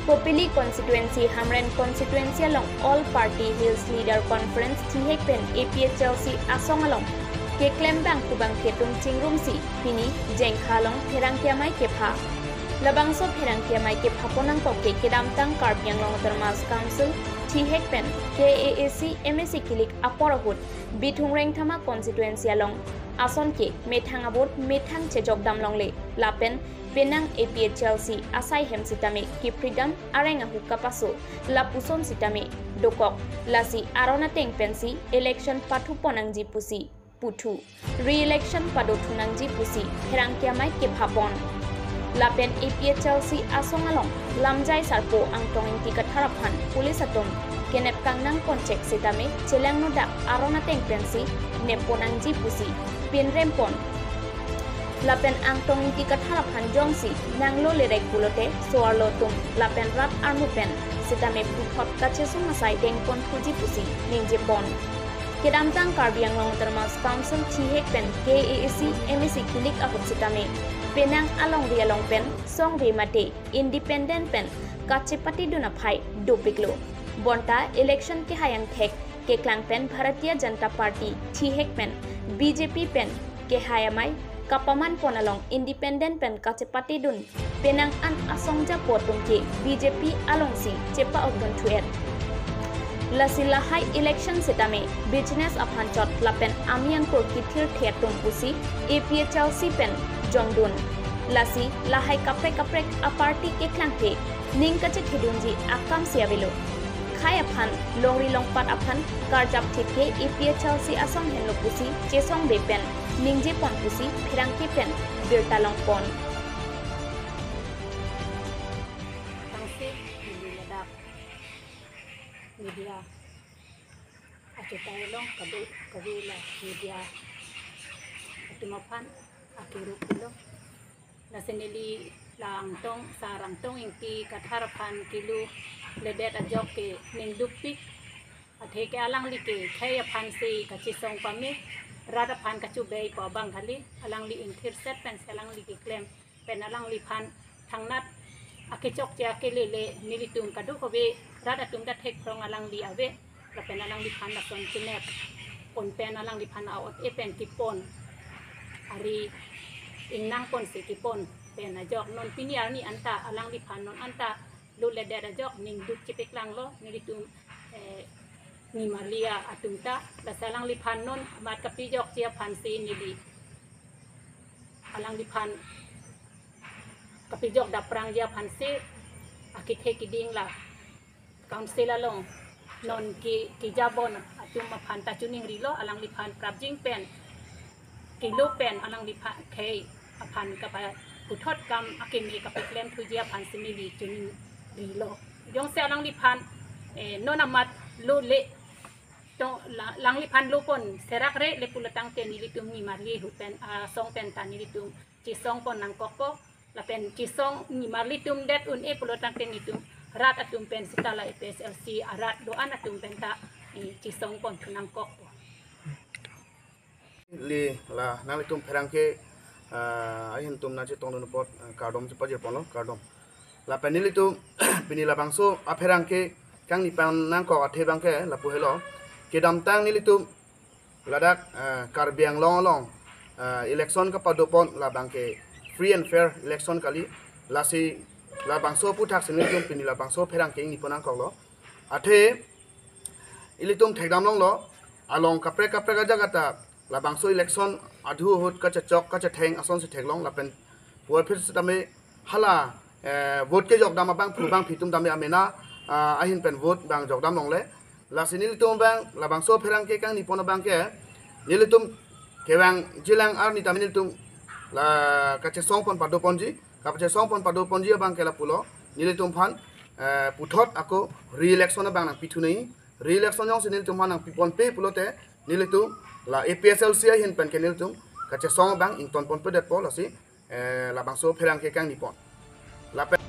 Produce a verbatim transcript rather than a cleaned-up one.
Kopili constituency, Hamren constituency along All Party Hills Leader Conference thihek pen A P H L C asong along keklem bangphu bangphi atum chingrumsi pini Jengkha along pherangke amei kepha. Labangso pherangke amei kepha pon angkok ke kedamtang Karbi Anglong Autonomous Council thihek pen K A A C M A C kilik apor ahut Bithung Rengthama constituency along ason ke methang a-vote methang chejok dam longle lapen penang A P H L C asai hem sitame kiphri dam, areng ahu kapaso lapuson sitame dokok, lasi aron ateng pensi election pathu pon nangji pusi puthu, re-election pado thu nangji pusi pherangke amei kepha pon. Lapen A P H L C asong along lamjai sarpo Angtong Ingti Kathar aphan police atum kenep kangnang pon chek sitame chelangno dak aron ateng pensi nep pon nangji pusi pinrem pon. Lapen Angtong Ingti Kathar aphan jongsi nanglo lerek pulote so-arlo atum lapen rat armu pen sitame puthot kachesong asai deng pon thuji pusi ningje pon. Kedamtang Karbi Anglong Autonomous Council thihek pen K A A C M A C kilik ahut sitame penang alongri along pen songve mate independent pen kachepatedun aphai dopiklo. Bonta election kehai angthek keklang pen Bharatiya Janata Party thihek pen B J P pen kehai amei kapaman pon along independent pen kachepatedun penang an asong japo atum ke B J P alongsi chepa-okdun thu-et. Lasi lahai election sitame business aphan chot lapen ami angkur kithirthe atum pusi A P H L C pen jongdun. Lasi lahai kaprek kaprek a-party keklang ke ning kachethedunji akam si avelo. Khei aphan, longri longpat aphan karjap thip ke A P H L C asong henlo pusi chesongve pen ningje pon pusi pherangke pen birta long pon. Tangsi neli ladak media achetai along kado kave la media atum aphan akiru pulo. Lasi neli la Angtong, Sar Angtong Ingti Kathar aphan kilu ledet ajok ke ningdukpik. Athe ke alangli ke khei aphansi kachesong pame, rat aphan kachubei pu abang kali, alangli ingthirset pensi alangli keklem pen alangliphan thangnat akechokche akelele nelitum kadokave rat atum ta thekphrong alangli ave. Lapen alangliphan lason chinep pon pen alangliphan a-ot e pen kepon, ari ingnang ponsi kepon pen ajok non pini arni anta alangliphan non anta lo ledet ajok ningduk chepeklanglo nelitum, eh, nimarli atum ta. Lasi alangliphan non amat kapejokji aphansi neli alangliphan kapejok daprangji aphansi akethe keding la council along non ke kejabon atum aphan ta choningrilo, alangliphan prapjin pen kelo pen alangliphan khei aphan kapaputhot kam akeme kapaklem thuji aphansi neli choningrilo. Jongsi alangliphan, eh, non amat lo le to la-, alangliphan lo pon serak re le pulo tangte nelitum nimarli ahut pen, ah, asong pen ta nelitum chesong pon nangkokpo. Lapen chesong nimarli atum det un-e pulo tangte nelitum rat atum pen sita la A P H L C arat do-an atum pen ta, eh, chesong pon thu nangkokpo. Neli la nanglitum pherangke, ah, ahin atum nangchetongdun apot, ah, kardom chepajir ponlo, kardom. Lapen nelitum pini labangso apherangke kangni pon nangkok athe abangke lapu helo. Kedamtang nelitum ladak, eh, Karbi Anglong along, eh, election kapado pon labangke free and fair election kali. Lasi labangso aputhaksi nelitum pini labangso pherangke ingni pon nangkoklo. Athe ilitum thekdam longlo, along kaprek kaprek ajaga ta labangso election adhu ahut kachechok kachetheng asonsi theklong lapen puvoiphit sitame hala, eh, vote kejok dam abangphu bangphi atum tame amena, ah, ahin pen vote abang jok dam longle. Lasi nelitum abang labangso pherangke kangni pon abangke nelitum kevang jilang arni tame nelitum la kachesong pon pado ponji, kapachesong pon pado ponji abangke lapulo, nelitum aphan, eh, puthot ako re-election abang nangpi thu nangji. Re-election jongsi nelitum aphan nangpi ponpe pulote nelitum la A P H L C ahin pen ke nelitum kachesong abang ington ponpedetpo, lasi, eh, labangso pherangke kangni pon. Lapen